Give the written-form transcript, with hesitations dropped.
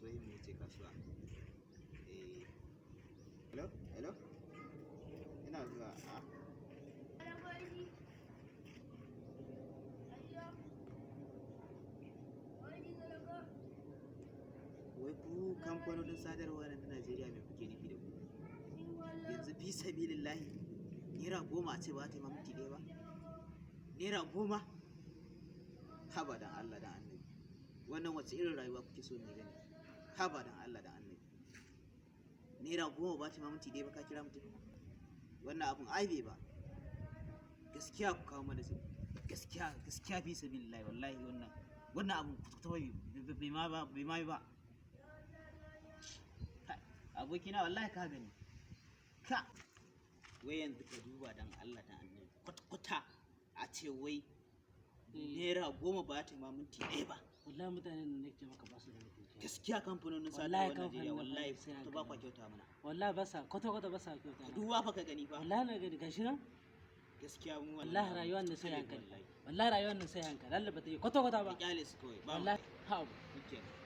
Kasuwa, mu wuce kasuwa. Eh, hello, hello, ina zuwa. A wai ku kamfanonin sadarwa na Najeriya, me kuke nufi da ku yanzu? Fi sabilillahi, ₦10 a ce ba ta yi ma minti 1 ba? ₦10? Haba dan Allah da Annabi, wannan wace irin rayuwa kuke so ne gani? Haba dan Allah da Annabi, ₦10 ba ta yi ma minti 1 ba, ka kira mutum? Wannan abun ai bai ba. Gaskiya ku kawo mana sauki. Gaskiya, gaskiya, fi sabilillahi, wallahi wannan abun kwata bai ma ba, bai ma ba. Kai, abokina, wallahi ka gani ka wai yanzu ka duba dan Allah dan Annabi, kwata-kwata a ce wai ₦10 ba ta yi ma minti 1 ba. Wallahi mutanen da nake maka ba su da mutunci. Gaskiya kamfanonin Wallahi sadarwar Najeriya kamfanin wallahi sai ta ba kwa kyauta mana. Wallahi ba sa kwata kwata, ba sa kyauta Ka mana. duba fa ka gani fa. Wallahi na gani, gashi nan. Gaskiya mu Wallahi rayuwar nan sai hankali. Wallahi rayuwar nan sai hankali. Allah ba ta yi kwata kwata ba. Ka kyale su kawai ba. Wallahi ha. Shikenan.